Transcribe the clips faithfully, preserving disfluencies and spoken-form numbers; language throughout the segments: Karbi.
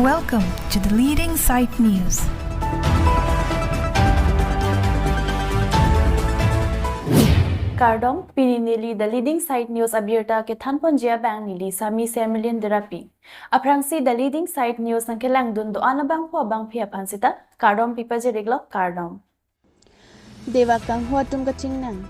Welcome to the Leading Site News. Kardom, pini neli The Leading Site News abirta kethanponji abang neli Sami Semilin Derapi. Aphrangsi The Leading Site News nangkelangdun do-an abangphu abangphi aphan sita kardom pipajir-iklo, kardom. Dewak kanghu atum kachingnang.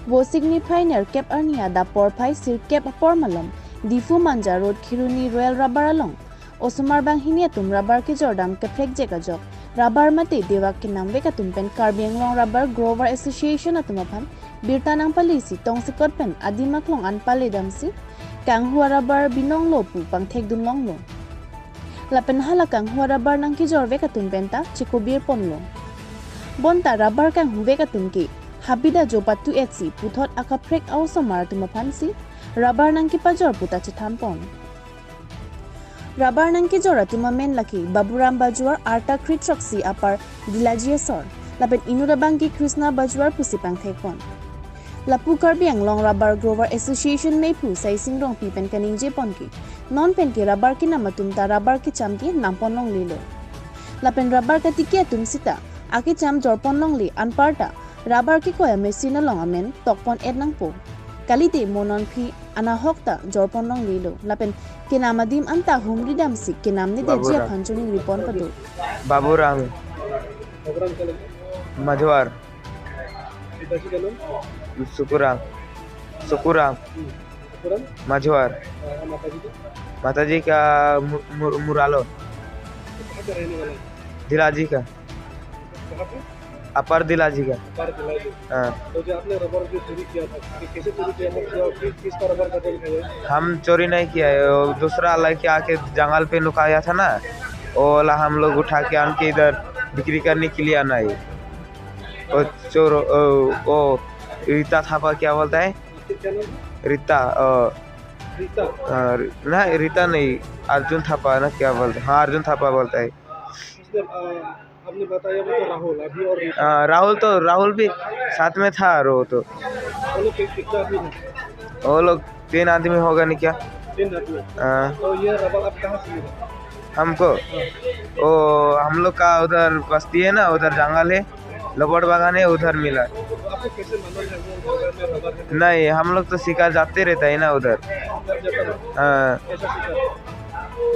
Vosik niphai nerkep arni adap porphai sirkep apor malom, Diphu Manja Road Kheroni Royal Rubber along osomar banghini atum rubber kejordam keprekjek ajok, rubber mate dewak kenamvek atum pen Karbi Anglong Rubber Grower Association atum aphan birta nangpalesi tongsekot pen adim aklong an paledamsi kanghu arubber binonglo pu pangthekdunlonglo. Lapen hala kanghu arubber nangkejorvek atum penta chekobirponlo. Bonta rubber kanghuvek atum ke habida jo patu-etsi puthot akaprek a-osomar atum aphansi rubber nangkepajor puta chethanpon. Rubber nangkejor atum amen lake Baburam Bajuar, arta kre-throksi, apar Dilaji asor, lapen inut abang ke Krishna Bajuar pusi pangthekpon. Lapu Karbi Anglong Rubber Grower Association mephu Saising Rongpi pen kaningjepon ke, non pen ke rubber kenam atum ta rubber kecham ke namponlonglelo. Lapen rubber katiki atum sita akecham jorponlongle anparta rubber kekoi a-machine along amen tokpon-et nangpo. Kalite mo non aphi anahok ta jorponlonglelo. Lapen kenam adim anta humridamsi kenamnedeji Baburam. Aphan choningriponpo do. Baburam. Baburam ka lagi? Majwar. पिताजी का नाम? सुकुराम। सुकुराम। हम्म। सुकुराम? मझवार। और माता जी का? माता जी का मु-, मु-, मुरालो। तो कहाँ का रहने वाला है? दिलाजी का। कहाँ पे? अपर दिलाजी का। अपर दिलाजी। हाँ। तो जो आपने रबर जो चोरी किया था, कि कैसे चोरी किया था, क्या, किस, किसका रबर का चोरी किया है? हम चोरी नहीं किया है, वो दूसरा लड़के आके जंगल पे लुकाया था ना, वो वाला हम लोग उठा के आन के इधर बिक्री करने के लिए आना है। वो चोर, ओ, वो रीता थापा क्या बोलता है? आपके क्या नाम है? रीता, अ, रीता? अ, रि-, ना, रीता नहीं, अर्जुन थापा ना क्या बोलते हैं? हाँ, अर्जुन थापा बोलता है। उसने, अ, आपने बताया वो तो राहुल, अभी और रीता। हाँ, राहुल तो, राहुल भी साथ में था, रो तो। वो लोग कि-, कितना आदमी था? वो लोग तीन आदमी होगा नहीं क्या? तीन आदमी। हाँ। तो ये रबर आप कहाँ से मिला? हमको? हाँ। वो हम लोग का उधर बस्ती है ना, उधर जंगल है, लबड़ बागान है, उधर मिला। तो आपको कैसे मालूम है वो जंगल में रबर है? नहीं, हम लोग तो शिकार जाते रहता है ना उधर। शिकार जाता है? हाँ। कैसा शिकार?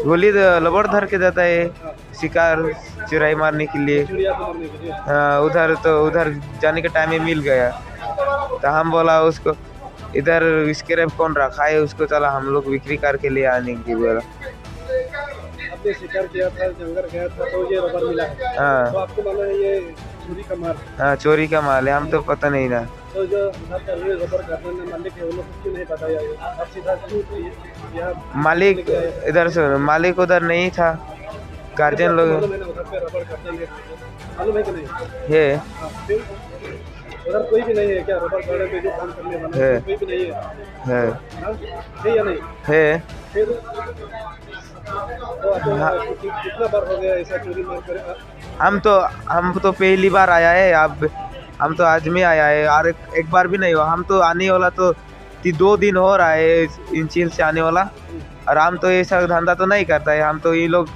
गोली तो लबड़ धर के जाता है, हाँ। शिकार चुराई मारने के लिए। चिड़िया को मारने के लिए? हाँ, उधर तो, उधर जाने के टाइम में मिल गया, तो हम बोला उसको, इधर स्क्रैप कौन रखा है, उसको चला हम लोग बिक्री करके ले आने की बोला। आपने शिकार किया था, जंगल गया था, तो ये रबर मिला है। हाँ। तो आपको मालूम है ये चोरी का माल है? हाँ, चोरी का माल है, हम तो पता नहीं ना। तो जो उधर का ये रबर गार्डन में मालिक है, वो लोग को क्यों नहीं बताया ये? आप सीधा क्यों ये, यहाँ मालिक लेके आए? इधर से, मालिक उधर नहीं था, गार्जियन आपको लोग। मालूम है ना उधर पे रबर गार्डन है? मालूम है कि नहीं? है। हाँ, फिर? उधर कोई भी नहीं है क्या रबर गार्डन पे जो काम करने वाला? है। कोई भी नहीं है? है। हाँ? है या नहीं? है। फिर? तो आपको हाँ। कि-, कितना बार हो गया ऐसा चोरी मार कर? हम तो, हम तो पहली बार आया है, अब हम तो आज में आया है, और एक, एक बार भी नहीं हुआ। हम तो आने वाला तो ती-, दो दिन हो रहा है इन चीज से आने वाला। और हम तो ये सब धंधा तो नहीं करता है, हम तो ये लोग,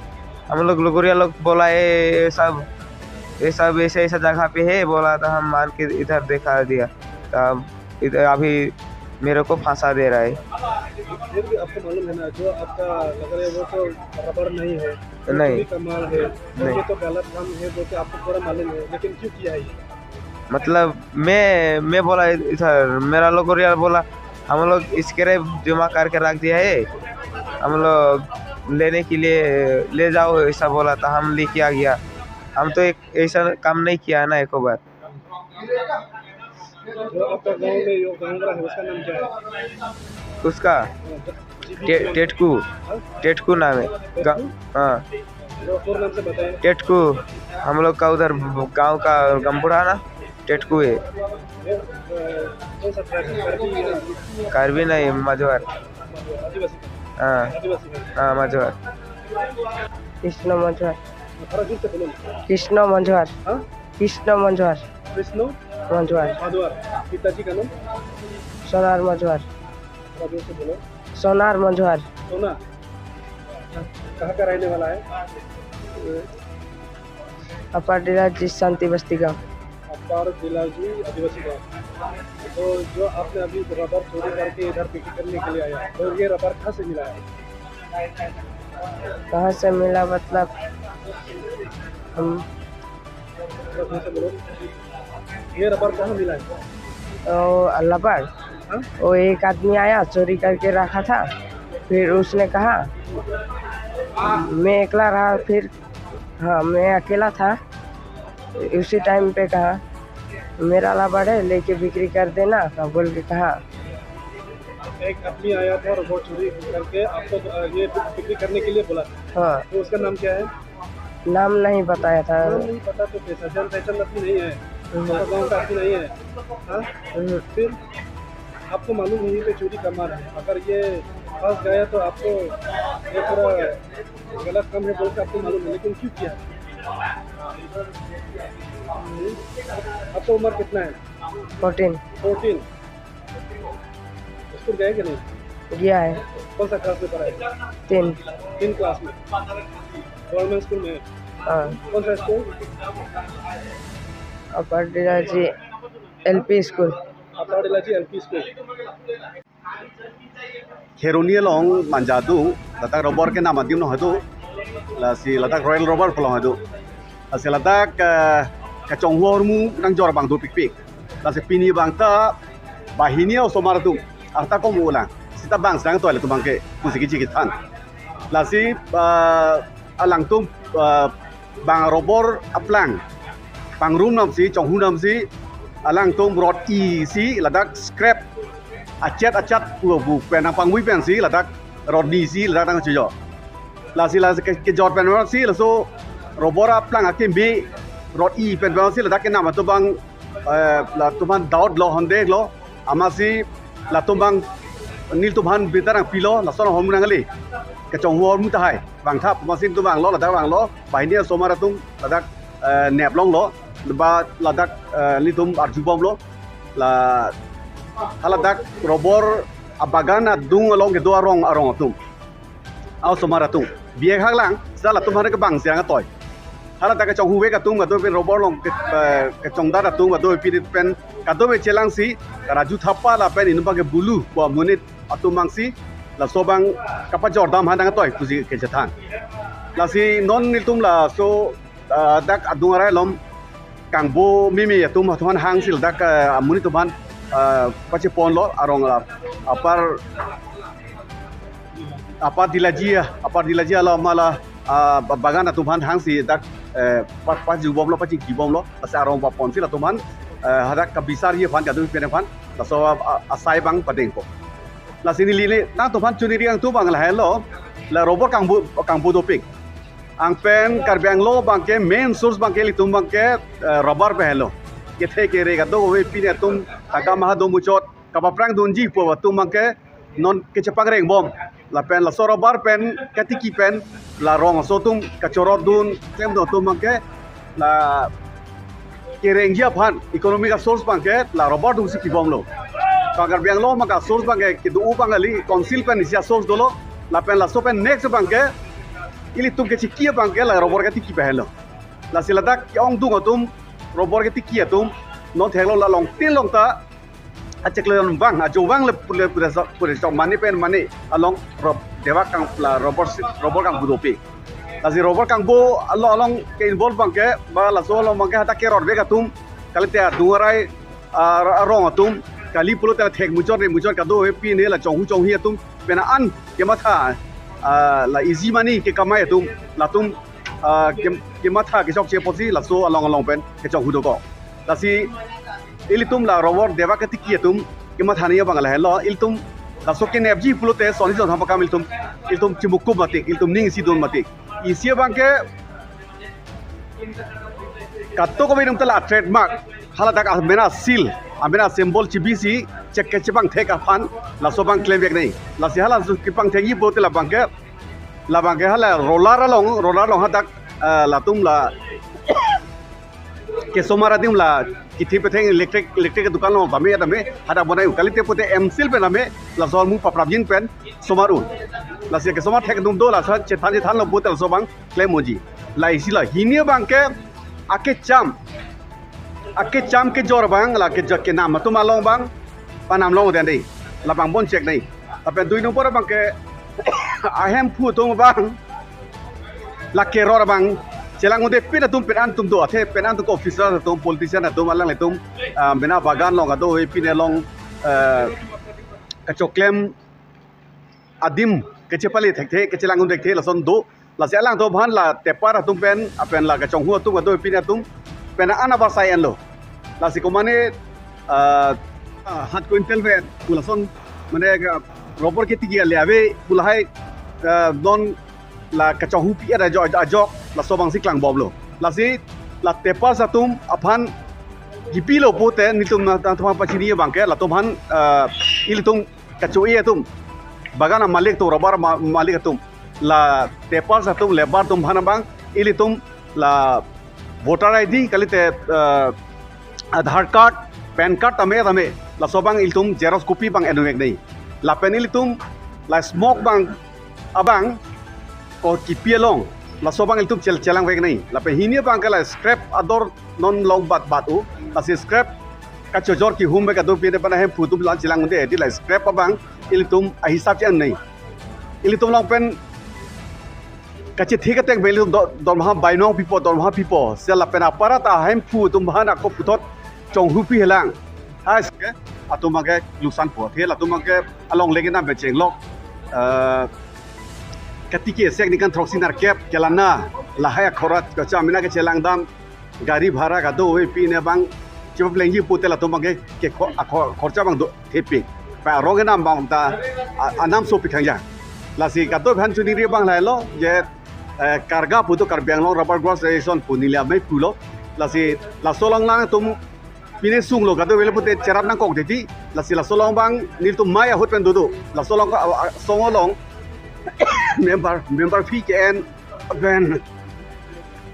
हम लोग लुगुरिया लोग बोला है, ये सब, ये सब ऐसे, ऐसा जगह पे है बोला, तो हम मान के इधर दिखा दिया। तो अब इधर अभी मेरे को फंसा दे रहा है। फिर भी आपको मालूम है ना, जो आपका लग रहा है वो तो रबर नहीं है, वो नहीं। चोरी का माल है, नहीं। ये तो गलत काम है बोल के आपको पूरा मालूम है, लेकिन क्यों किया है ये? मतलब, मैं, मैं बोला इधर, मेरा लोग और यार बोला, हम लोग स्क्रैप जमा करके रख दिया है, हम लोग लेने के लिए ले जाओ, ऐसा बोला था, हम लेके आ गया। हम तो एक ऐसा काम नहीं किया है ना, एक बार। जो आपका गांव में जो गांव वाला है, उसका नाम क्या है? उसका? हाँ, टे-, टेटकू, हाँ? टेटकू नाम है। गा-, टेटकू? हाँ। वो पूरा नाम से बताइए। टेटकू, हम लोग का उधर गांव का गमपुरा ना, टेटकू है। ये, अ, कौन सा ट्राइब है? कार्बी या? कार्बी नहीं, मझवार। आदिवासी का? हाँ। आदिवासी का? हाँ, मझवार। कृष्ण मझवार। थोड़ा जोर से बोलो ना। कृष्ण मझवार। हाँ? कृष्ण मझवार। कृष्ण? मझवार। मझवार। पिताजी का नाम? सोनार मझवार। थोड़ा जोर से बोलो। सोनार मझवार। सोना? कहाँ का रहने वाला है? अपर डिलाजी शांति बस्ती गांव। अपर डिलाजी आदिवासी गांव। तो जो आपने अभी रबर चोरी करके इधर बिक्री करने के लिए आया, तो ये रबर कहाँ से मिला है? कहाँ से मिला मतलब, हम ये रबर कहाँ मिला है? ओ, रबर? हाँ? वो एक आदमी आया, चोरी करके रखा था, फिर उसने कहा, मैं एकला रहा, फिर, हाँ, मैं अकेला था, उसी टाइम पे कहा, मेरा रबर है, लेके बिक्री कर देना, का बोल के कहा। एक आदमी आया था रबर चोरी करके आपको, अ, ये बिक्री करने के लिए बोला था। हाँ। तो उसका नाम क्या है? नाम नहीं बताया था। नाम नहीं पता तो कैसा? जान पहचान आदमी नहीं है? हम्म। आपका गांव का आदमी नहीं है? हाँ? हम्म। फिर आपको मालूम यहीं पे चोरी का माल है, अगर ये फंस गया तो आपको ये पूरा गलत काम है बोल के आपको मालूम है, लेकिन क्यों किया? हम्म। आपका उम्र कितना है? फोर्टीन। फोर्टीन। स्कूल गए कि नहीं? गया है। कौन सा क्लास में पढ़ा है? तीन। तीन क्लास में। गवर्नमेंट स्कूल में? हाँ। कौन सा स्कूल? अपर Dilaji LP school. Upper Dilaji LP school. Kheroni along manja do, ladak rubber kenam adim along do, lasi ladak Royal Rubber pu along do. Lasi ladak, eh, kachonghu ahormu nangjor abang dopikpik. Lasi pini abang ta banghini a-osomar atum, arta kom ulang. Sita bang sang toilet abang ke, pusi keji kethan. Lasi, eh, alangtum, eh, bang rubber aplang pangrum namsi, chonghu namsi, alangtum rot-i si ladak scrap achet achet pu pu pen nangpangvui pensi ladak rot-i si ladak nangchojor. Lasi la ke, kejor pen si laso rubber aplang akimi rot-i pen pensi ladak kenam atum abang, eh, latum aphan doubt lo, hondeh lo, amatsi latum abang nelitum aphan bita nangpilo, lason ahormu nangle. Kachonghu ahormu tahai vangtha, amatsi nelitum vanglo, ladak vanglo, banghini a-osomar atum ladak, eh, nep longlo, ba ladak, eh, nelitum arjubomlo, la haladak rubber abagan adung along kedo arong arong atum, a-osomar atum, bihek hak lang, sita latum aphan kebang sirang atoi. Haladak kachonghu vek atum kadokave pen rubber along ke, eh, kachongdat atum kadokave pen, kadokave chelangsi, Raju Thapa lapen inut abang ke Bulu pu amonit atum abangsi, laso abang kapajor dam aphan nangtoi pusi kechethan. Lasi non nelitum laso, eh, dak adung arai along kangbo mimi atum aphan hangsi ladak, eh, amonit atum aphan, eh, pacheponlo arong la, apar, apar dilaji, apar dilaji along mala, ah, ba-, bagan atum aphan hangsi dak, eh, pa-, pajubomlo, pachingkibomlo, lasi arong paponsi latum aphan, eh, hadak kabisarji aphan, kadokave pen aphan, laso a-, a-, asai abang padengpo. Lasi neli nangtum aphan chuniri angtu abang lahelo, la rubber kangbo, kangbo dopik. Anpen Karbi Anglong abang ke main source abang ke ilitum abang ke, eh, rubber pen helo. Kethe kere kadokave pini atum tangka maha do muchot, kapaprang dunji pu atum abang ke non kechepangrengbom. Lapen laso rubber pen katiki pen la rong aso atum kachorot dun, klemdun atum abang ke la kerengji aphan economic a-source abang ke la rubber dungsi pibomlo. Karbi Anglong abang ke a-source abang ke kedo abang kali, council pen isi a-source dolo. Lapen laso pen next abang ke ilitum kechiki abang ke la rubber katiki pen helo. Lasi ladak ke-ongdung atum, rubber katiki atum, non theklong la longtin long ta, acheklo vang, ajo vang le pule pule sa, pule sa mane pen mane along rob-, dewak kang la rubber si, rubber kangbo dopik. Lasi rubber kangbo along, along ke-involve abang ke, ba laso along abang ke hadak kerot vek atum, kalite adung arai, ah, arong atum, kali pulote thek muchot re muchot kadokave pine la chonghu chonghi atum, pen an kematha, ah, la easy money kekamai atum, latum, ah, ke, kematha kechokche apotsi laso along along pen kechonghu dokok. Lasi ilitum la rubber dewak katiki atum kematha ni abang lahelo, ilitum laso kenepji pulote soni jon thapa kam ilitum, ilitum chimukum matik, ilitum ning isi dun matik. Isi abang ke kadokave atum ta la trademark, haladak amena seal, amena symbol chibisi chek kechepangthek aphan laso abang klem vek nai. Lasi halaso kepangthekji pulote la abang ke, la abang ke hala roller along, roller along hadak, eh, latum la kesomar adim la kithi petheng electric, electric dukan along tame tame hadak bonai, kalite pulote M seal pen tame laso ahormu paprapjin pen somar un. Lasi kesoma thek atum do, laso chethan chethanlo pute laso abang klem unji. La isi la hini abangke akecham, akecham kejor abang, la kejor kenam atum along abang panam long den dei. Labang bon chek dei. Lapen dui number abangke ahemphu atum abang, la keror abang chelang unde pin atum pen an atum do, athe pen an atum ke officer atum, politician atum, alanglitum, ah, mena bagan along kado, pine along, eh, kachoklem adim kachepale thekthe, kachelang un thekthe, lason do. Lasi alangtum aphan la tepar atum pen, lapen la kachonghu atum kado, pine atum pen an abang sai enlo. Lasi komane, ah, ah, hat quintal pen pu lason, mane, ah, rubber ketiki ale ave pu lahai, ah, non la kachonghupi ajok, ajok, laso abangsi klangbomlo. Lasi la tepar atum aphan kipilo pute nelitum nangtum aphan pachini abangke, latum aphan, ah, ilitum kacho-e atum, bagan amalik atum, rubber ma-, malik atum, la tepar atum, labour atum aphan abang ilitum la voter I D kalite, eh, Aadhaar card, PAN card tame tame, laso abang ilitum xerox copy abang envek nai. Lapen ilitum la smoke abang, abang ko kipi along, laso abang ilitum chel-, chelangvek nai. Lapen hini abangke la scrap ador non long bat bat u, lasi scrap kachojor kehumvek kado, pine pen ahemphu atum la chelang unde, di la scrap abang ilitum ahisap che-en nai. Ilitum along pen kachethe kateng pen ilitum do-, dormaha bainong pipo, dormaha pipo. Seta lapen aparta ahemphu atum aphan ako puthot chonghupi helang. Hai, atum abangke lusan po. Athe latum abangke along lege nam pen chenglok. Eh, katiki esek ningkan throksi nerkep kelana lahai akhorat kacha mina kachelangdam, gari bhara kado, pine abang chepaplengji pute latum abangke ke kho-, akho-, khorcha abang do thepi. Pa arong kenam abang ta a-, anam so pikhangja. Lasi kado aphan chuningri abang lahailo je, eh, KARGA pu do, Karbi Anglong Rubber Growers Association pu neli amei pulo. Lasi laso along nangtum pine sunglo kado avelo pute cherap nangkok titi. Lasi laso along abang nelitum mei ahut pen dodo. Laso along ka, a, a, song along member, member fee ke-en pen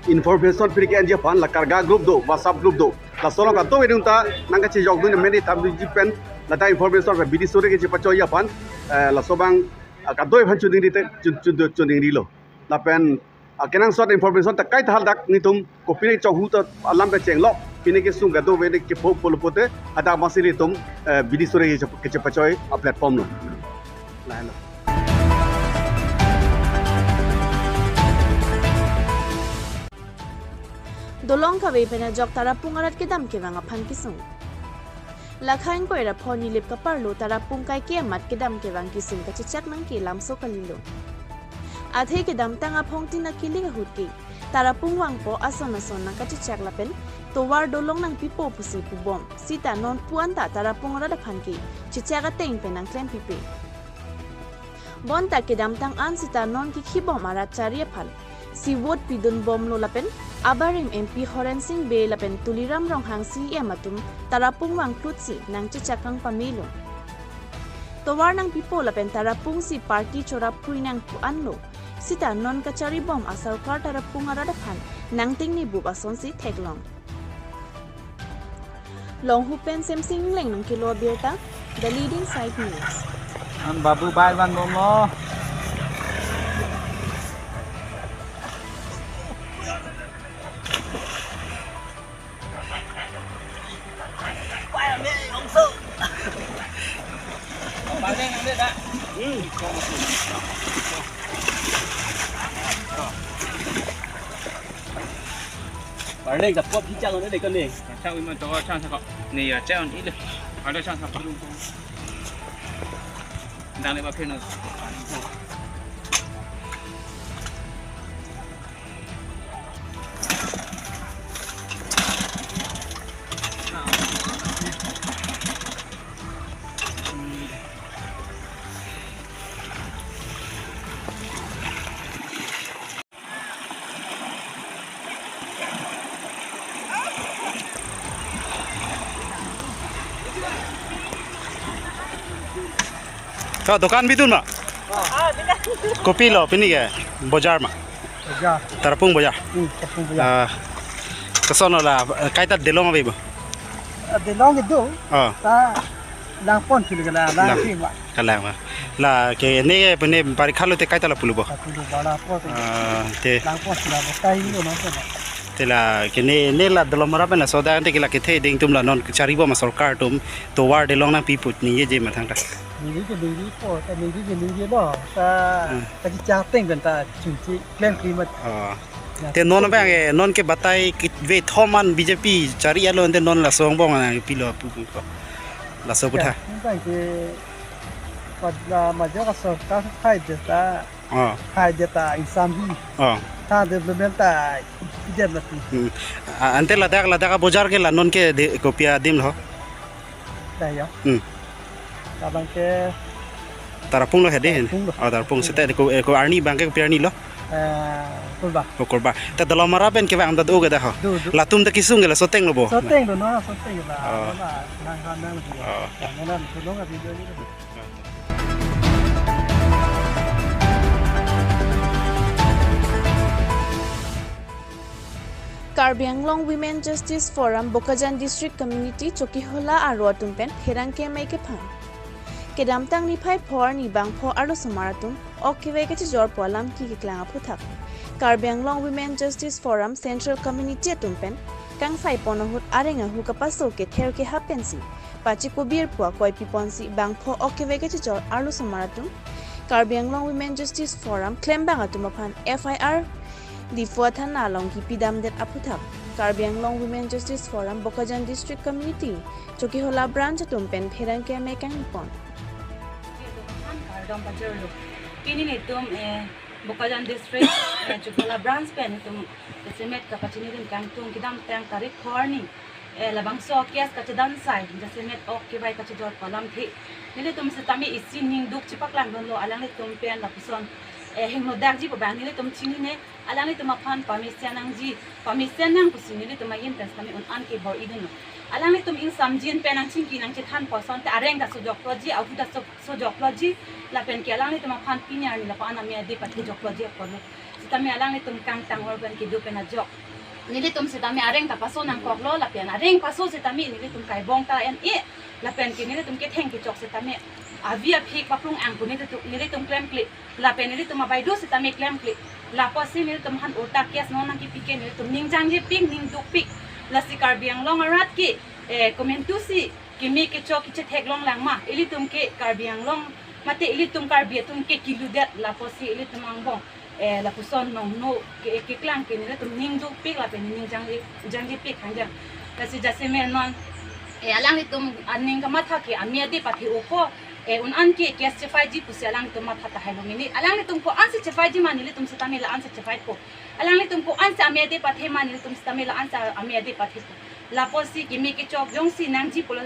information pini ke-enji aphan la KARGA group do, WhatsApp group do. Laso along kado avedung ta nangkachejokdun meni thamji pen lata information pen bidi sore kachepachoi aphan, eh, laso abang, ah, kado aphan chuningri te, chun-, chun-, chuningrilo. Lapen, ah, kenangsot information ta kaita hadak nelitum kopine chonghu ta alam pen chenglok, pine kesung kado avede kepho pulo pute, hadak abangsi nelitum, eh, bidi sore kache-, kachepachoi a-platform lo. Lahenlo. Dolong kave pen ajok Tarapung arat kedam kevang aphan kesung. Lakha ingkoi ra pho Nilip kaparlo Tarapung kaike amat kedam kevang kesung kachechak nangke lamso kalilo. Athe kedamtang aphongtin akilik ahut ke Tarapung vangpo ason ason nangkachechak lapen tovar dolong nangpipo pusi pubom. Seta non pu anta Tarapung arat aphan ke chechak ateng pen nangklempipe. Bonta kedamtang an seta non kikhibom arat chari aphan si vote pidunbomlo lapen abarim M P Horen Sing Bey lapen Tuliram Ronghang C E M atum Tarapung vangklutsi nangchechak kangpamelo. Tovar nangpipo lapen Tarapung si party chorap pui nang pu anlo. Seta non kacharibom asarkar Tarapung arat aphan nangtingni bup asonsi theklong. Longhu pen Semsing Engleng nangkelo abirta, The Leading Side News. An babu bai vanbomlo. Parleng ta pot hichang ne de kane. Chang wi ma to chang sa ko. Ni ya chang ni le. Ada chang sa ko. Dang le ba phen. To dokan bidun ma? Kopilo pini ke bojar ma? Bojar. Tarapung bojar. Hmm, Tarapung bojar. Ah, koson la, eh, kaita delong abi bo? Ah, delong itu. Ah. Ta Langpon silo ke la, lang Lang. Sima. Kalang ma. La ke ne pene parikha lote kaita la pulo bo. Satu dua bala po tu. Ah, te. Langpon sila bo kai lo no sila. Te la ke ne ne la Dolamara pen laso adang te ke la kethe ding atum la non chari bo ma sorkar atum tovar de long nangpi pu ningje ma thangta. Ningje ke ningje po, ta ningje ke ningje lo. Ta Hmm. ta kechateng pen ta chunchi klem klima. Ah. Ya. Te non bang eh, non ke batai kit ve thoman B J P chari alo te non laso angbong nangpilo pu pu ko. Laso putha. Ya, bang ke pada major ka sorkar khai deta, Oh. Khai deta insan hi. Oh. Ta development ta tidak mati. Hmm. Ah, ante ladak ladak abojar ke la non ke de kopia adim lo. Dah ya. Hmm. Abang ke Tarapung lo hedi. Tarapung lo. Oh, Tarapung sete ko, eh, ko arni bang ke kopia arni lo. Eh, Kurba. Oh, Kurba. Ta Dolamara pen ke bang ta do ke dah ho. Do, do. Latum ta kesung ke la soteng lo bo. Soteng lo no, soteng la. Oh. Na, nang nang nang. Oh. Nang nang tulung abi do ni. Karbi Anglong Women Justice Forum Bokajan District Committee Chokihola aro atum pen pherangke amei kephan. Kedamtang niphai phor ni bangpho arlosomar atum ok kevei kachejor pu alam keklang aphuthak Karbi Anglong Women Justice Forum Central Committee atum pen kangsai pon ahut areng ahu kapaso kether kehap pensi pachikobir pu akoi piponsi bangpho ok kevei kachejor arlosomar atum Karbi Anglong Women Justice Forum klembang atum aphan F I R Diphu athana along kipidamdet aphuthak Karbi Anglong Women Justice Forum Bokajan District Committee Chokihola Branch atum pen pherangke amei kangpon. Kardom pajirlo. Pini nelitum, eh, Bokajan District, eh, Chokihola Branch pen nelitum jasemet kapachini rin kangtung kedamtang tarik phor ni, eh, labangso case kachedansai, jasemet ok kevei kachejor pu alamthe. Nelitum setame isi ningduk chepaklang dunlo alanglitum pen lapuson, eh, hingno dakji pu bang nelitum chinine, alanglitum aphan pamesen nangji, pamesen nang pusi nelitum ahin pen setame un-an ke bor-i dunlo. Alanglitum ingsamjin pen nangchingki nangchethan pu asonte areng ta sojokloji, ahu ta so-, sojokloji, lapen ke alanglitum aphan pini arni lapu-an amei ade pathejokloji apotlo. Setame alanglitum kangtang or pen kedo pen ajok nelitum setame areng ta paso nangkoklo, lapen areng paso setame nelitum kaibong ta en-e, lapen ke nelitum ketheng kechok setame avi aphik paprung ang pu nelitum, nelitum klemkle. Lapen nelitum abaideo setame klemkle. Lapusi nelitum aphan ulta case non nangkepi ke nelitum ningjangje pik, ningduk pik. Lasi Karbi Anglong arat ke, eh, komantusi keme kechok kechethek longlang ma. Ilitum ke Karbi Anglong mate ilitum Karbi atum ke kiludet lapusi ilitum angbong, eh, lapuson nongno ke, keklang ke nelitum ningduk pik lapen ningjang, jangje pik hangjang. Lasi jasemet non, eh, alanglitum aning kamatha ke amei ade pathe-o ko, eh, un-an ke case chefaiji pusi alanglitum matha tahai lo mini. Alanglitum ko-ansi chefaiji ma nelitum setame la-ansi chefaipo. Alanglitum ko-ansi amei ade pathe ma nelitum setame la-ansi amei ade pathepo. Lapusi keme kechok jongsi nangji pulo,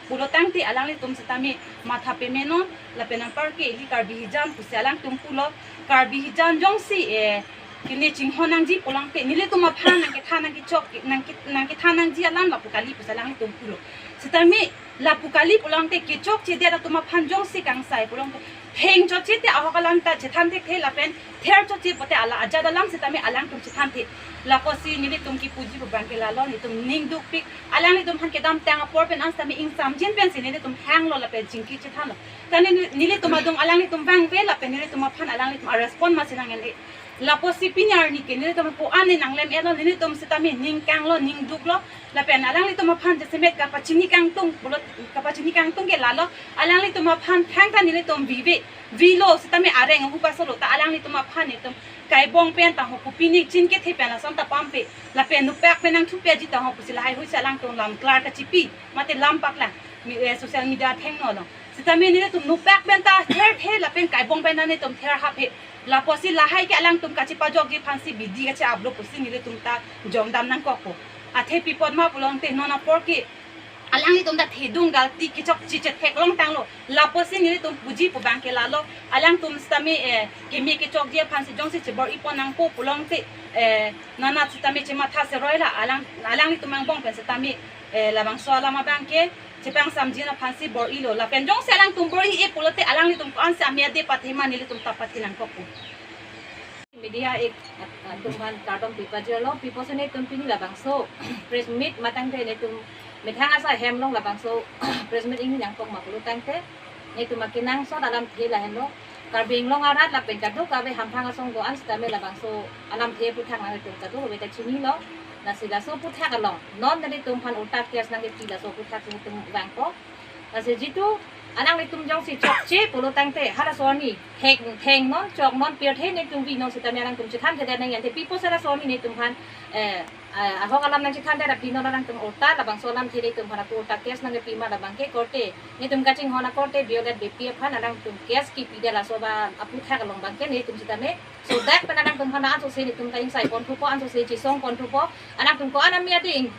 pulo tangte alanglitum setame matha pemenon, lapen anpar ke ili Karbi hijan pusi alangtum pulo, Karbi hijan jongsi, eh, kene chinghon nangji pulangte nelitum aphan nangkethan nangkechok, nangke-, nangkethan nangji alam lapu kali pusi alangtum pulo. Setame lapu kali pulangte kechokchedet atum aphan jongsi kangsai pulangte theng chokche te ahok alam ta chethan thekthe lapen ther chokche pote ala ajat alam setame alangtum chethan the. Lapusi nelitum kipuji pu bang ke lalo, nelitum ningduk pik, alanglitum aphan kedamtang apor pen an setame ingsamjin pensi nelitum hanglo lapen chingki chethanlo. Ta neli, nelitum adung alanglitum vangve lapen nelitum aphan alanglitum arespond masi nang-en-e. Lapusi pini arni ke nelitum ko-an ne nanglem-etlo, nelitum setame ningkanglo, ningduklo. Lapen alanglitum aphan jasemet kapachini kangtung, pulo, kapachini kangtung ke lalo, alanglitum aphan thangta nelitum vive, vilo setame areng ahu pasolo, ta alanglitum aphan nelitum kaibong pen ta ho kopine chin kethe pen lason ta pampe, lapen nupak pen nangthupeji ta ho pusi lahai huisi alangtum lam klar kachipi, mate lam paklang, mi, eh, social media thengno lo. Setame nelitum nupak pen ta therthe lapen kaibong pen ta nelitum ther haphe. Lapusi lahai ke alangtum kachepajokji aphansi bidi kache-aplo pusi nelitum ta jongdam nangkokpo. Athe pi apot ma pulangte non apor ke alanglitum ta thedung galti kechokche chethek longtanglo. Lapusi nelitum puji pu bang ke lalo. Alangtum setame, eh, keme kechokji aphansi jongsi chebor-i pon nangpo pulangte, eh, nana setame chematha seroi la alang, alanglitum angbong pen setame, eh, labangso alam abang ke chepangsamjin aphansi bor-ilo. Lapen jongsi alangtum bor-i-e pulote alanglitum ko-ansi amei ade pathe ma nelitum ta pathe nangkokpo. Media ek atum aphan kardom pipajirlo, pi apotsi netum pini labangso press meet matangte netum Methang asai hem along labangso press meet ingni nangkok ma pulo tangte, netum akenangsot alamthe lahenlo. Karbi Anglong arat lapen kadokave hamphang asong do-an sitame labangso alamthe aphuthak nangtum kadokave ta chinilo. Lasi laso aphuthak along non netum aphan ulta case nangkepi laso aphuthak si netum vangpo. Lasi jitu alanglitum jongsi chokche pulo tangte halaso arni thek thengnon choknon pirthe netum vinon sitame alangtum chethanthedet nangji, ante pi apotsi laso arni netum aphan, eh, eh, ahok alam nangchethandet aphi non alangtum ulta labangso alamthe netum aphan ako ulta case nangkepi ma labangke korte, netum kachinghon akorte Violet Beypi aphan alangtum case kepidet laso ba aphuthak along abangke netum sitame sodak pen alangtum aphan ansose netum ta ingsai ponthupo, ansose chesong ponthupo, alangtum ko-an amia ding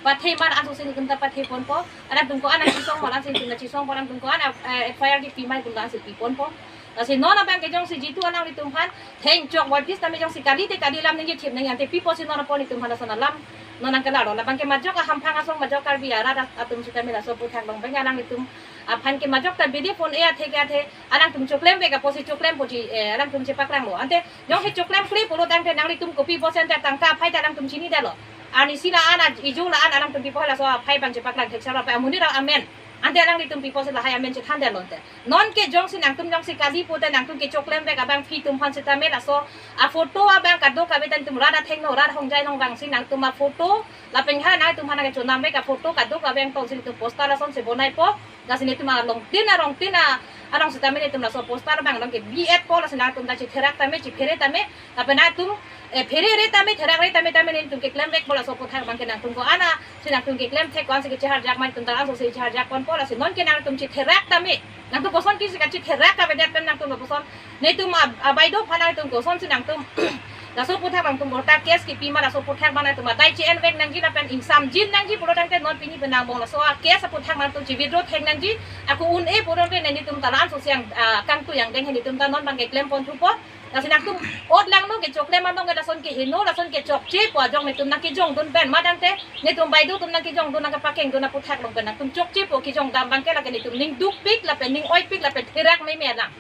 pathe ma ansose netum ta pathe ponpo, alangtum ko-an chisong ma ansose netum ta chisongpo, alangtum ko-an, eh, F I R kepi ma netum ta ansose pi ponpo. Lasi non abangke jongsi jitu alanglitum aphan thengchok voiphis tame jongsi kali te kali alam ningje thip nangji, ante pi apotsi non apor netum aphan lason alam non nangkelarlo. Labangke majok ahamphang asong, majok Karbi arat atum sitame laso aphuthak along abangke alanglitum aphan ke majok ta bidi phone e athe ke athe alangtum choklemvek apotsi choklempo ji, eh, alangtum chepaklanglo. Ante jongsi choklemkle pulo tangte nanglitum kopi apotsi ante tangka aphai ta alangtum chinidetlo. Arnisi la-an, ijo la-an alangtum pi apot laso aphai abang chepaklang thekserlo pe amonit amen. Ante alanglitum pi apotsi lahai amen chethandetlo ante. Nonke jongsi nangtum jongsi kali pute nangtum kechoklemvek abang aphi atum aphan sitame laso aphoto abang kadokave ta netum rat athengno rat ahongjai along vangsi nangtum aphoto lapen ha nangtum aphan nangkechonamvek aphoto kadokave angtong si netum poster lasonsi bonaipo. Lasi netum alongtin arongtin a-, along sitame netum laso poster abang along kebi-etpo, lasi nangtum ta chetherak tame chephere tame lapen nangtum, eh, pherere tame therakre tame tame netum keklemvekpo laso aphuthak abangke nangtum ko-an si nangtum keklem thek ko-an si kecheharjak ma netum ta ansose cheharjak ponpo. Lasi nonke nangtum chetherak tame, nangtum koson kisi kachetherak kavedet pen nangtum koson netum ab-, abaidophan nangtum kosonsi nangtum laso aphuthak nangtum ulta case kepi ma laso aphuthak abang nangtum adai che-envek nangji lapen ingsamjin nangji pulo tangte non pini penang angbong laso a-case aphuthak nangtum che-withdraw thek nangji. Ako un-e pulo tangte netum ta la ansose ang, ah, kangtui angdeng he netum ta non abangke klem ponthupo. Lasi nangtum ot langno kechoklem anong ke lason keheno lason kechokche pu ajong netum nangkejongdun pen ma tangte netum baido atum nangkejongdun nangkepakengdun aphuthak along pen nangtum chokchepo, kejongdam abangke lake netum ning dukpik lapen ning oipik lapen therak meme alang.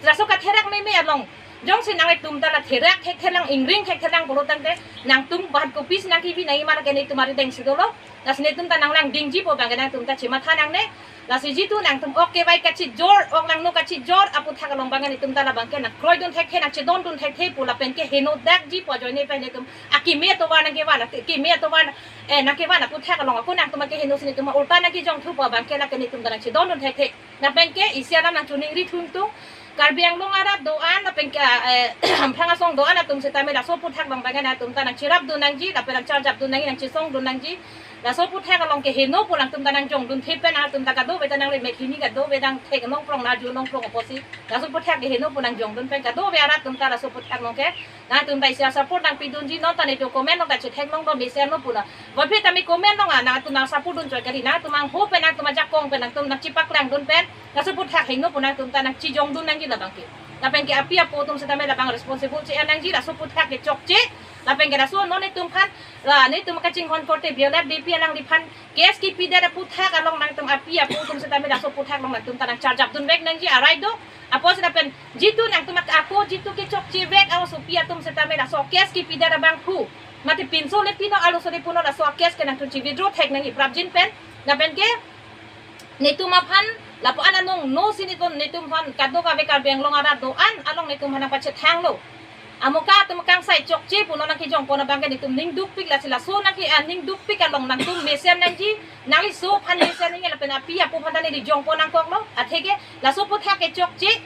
Laso katherak meme along jongsi nanglitum ta la therak thekthelang ingring thekthelang pulo tangte nangtum bahan kopisi nangkebi nangji ma lake netum arideng si dolo. Lasi netum ta nanglangdingjipo abangke nangtum ta chematha nangne. Lasi jitu nangtum ok kevai kachijor, ok langno kachijor aphuthak along abangke netum ta labangke nangkroidun thekthe nangchedondun thekthe pu lapen keheno dakjipo ajoine pen netum akeme atovar nangkevan, akeme atovar, eh, nangkevan aphuthak along ako nangtum akeheno si netum ulta nangkejongthupo abangke lake netum ta nangchedondun thekthe. Lapen ke isi alam nangchoningri thuntung. Karbi Anglong arat do-an lapen ke, eh, hamphang asong do-an atum sitame laso aphuthak along abangke nangtum ta nangcherapdun nangji lapen nangcharjapdun nangji, nangchesongdun nangji. Laso aphuthak along keheno pu nangtum ta nangjongdun thek pen nangtum ta kadokave ta nangli mekhini kadokave nangthek nongprong nangju nongprong apotsi laso aphuthak keheno pu nangjongdun pen kadokave arat atum ta laso aphuthak along ke nangtum ta isi a-support nangpidunji, non ta netum comment along ta chethek nong do mesen lo pu na. Voiphit tame comment along a nangtum nang-support dun choi kali, nangtum angho pen nangtum ajakong pen nangtum nangchepaklangdun pen laso aphuthak heno pu nangtum ta nangchejongdun nangji labangke. Lapen ke api apo atum sitame labang responsible che-en nangji, laso aphuthak kechokche. Lapen ke laso non netum aphan, la netum kachinghon korte Violet Beypi alangliphan case kepidet aphuthak along nangtum api apo atum sitame laso aphuthak along nangtum ta nangcharjapdunvek nangji arai do. Apotsi lapen jitu nangtum ak-, ako jitu kechokchevek asopi atum sitame laso case kepidet abangphu mate pinso le pino arloso le puno laso case ke nangtum che-withdraw thek nangji prapjin pen. Lapen ke netum aphan lapu-an anong no si netum, netum aphan kadokave Karbi Anglong arat do-an along netum aphan nangpachethanglo. Amuka atum kangsai chokche pu non nangkejongpon abangke netum ning dukpik, lasi laso nangke, ah, ning dukpik along nangtum mesen nangji, nangli so aphan mesen nangji lapen api apo aphan ta neli jongpon nangkoklo. Atheke laso aphuthak kechokche,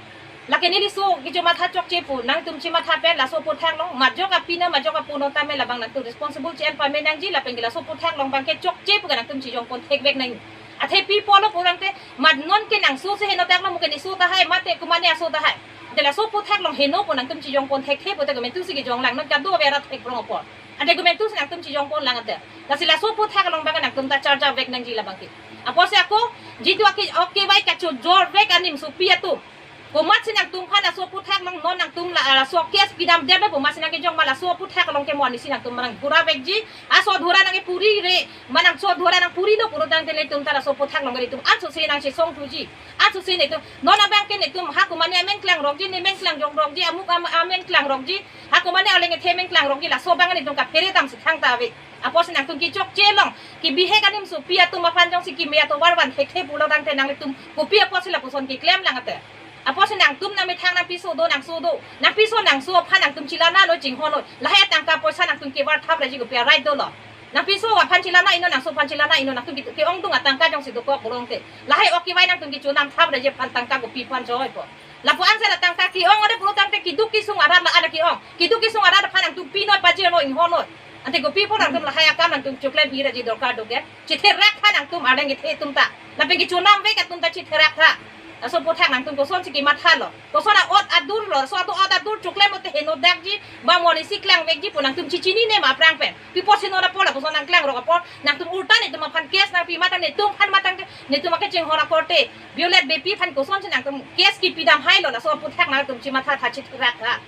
lake neli so kechomatha chokche pu nangtum chematha pen laso aphuthak along majok api na majok apo no tame labang nangtum responsible che-en pame nangji lapen ke laso aphuthak along abangke chokche pu ke nangtum chejongpon thekvek nang. Athe pi apotlo pu tangte mat nonke nang so si heno daklo, mo ke ne so tahai mate komatne aso tahai. Ante laso aphuthak along heno pu nangtum chejongpon thekthe pute komantu si kejonglang, non kadokave arat thekprong apot. Ante komantu si nangtum chejongponlang ante. Lasi laso aphuthak along abangke nangtum ta charjapvek nangji labangke. Apotsi ako jitu ake, ok kevai kachojorvek animsopi atum, komatsi nangtum aphan laso aphuthak along non nangtum la, laso case pidamdetlo pu masi nangkejong ma laso aphuthak along ke mo anisi nangtum nangdhuravekji. Aso dhura nangkepurire, ma nangso dhura nangpurilo pulo tangte netum ta laso aphuthak along ke netum ansose nangchesongthuji. Ansose netum non abangke netum ha komatne amen klangrokji, ne men klangjongrokji, amuk am-, amen klangrokji, ha komatne aleng ethe men klangrokji, laso abang netum kaphere damsi thangta ave. Apotsi nangtum kechokche long, kebihek anim sopi atum aphan jongsi keme atovar van thekthe pulo tangte nanglitum kopi apotsi lapuson keklem lang ate. Apotsi nangtum nangmethang nangpiso do nangso do. Nangpiso nangso aphan nangtum chelangnoi chinghonnoi. Lahai atangka poisa nangtum kevar thap raji kopi a-right dolo. Nangpiso aphan chelangnoi non, nangso aphan chelangnoi non, nangtum ke-, ke-ongdung atangka jongsi dokok bolong te. Lahai ok kevai nangtum kechonam thap raji aphan tangka kopi aphan choi po. Lapu-an sera tangka ke-ong ore pulo tangte keduk kesung arat la-an ke-ong. Keduk kesung arat aphan nangtum pinoi pajirnoi inghonnoi. Ante kopi apot nangtum lahai akam nangtum choklem ira ji dorkar do ke. Chetherak tha nangtum arleng kethe atum ta. Lapen kechonam vek atum ta chetherak tha. Laso aphuthak nangtum kosonsi kemathalo. Koson a-ot adur lo. Laso ot adur choklem pote henodak ji. Ba monit si klang vek ji pu nangtum chechinine ma aphrang pen. Pi apotsi non apor lapuson nangklang rok apor. Nangtum ulta netum aphan case nangpi matang netum aphan matang netum akechinghon akorte. Violet Beypi aphan kosonsi nangtum case kepi dam hailo, laso aphuthak nangtum chematha tha chetherak tha.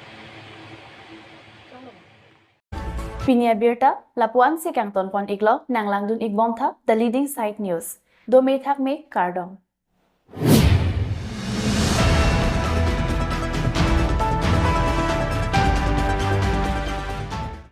Pini abirta lapu-ansi kangton pon iklo, nanglangdun ikbom tha The Leading Side News. Dome thakme, kardom.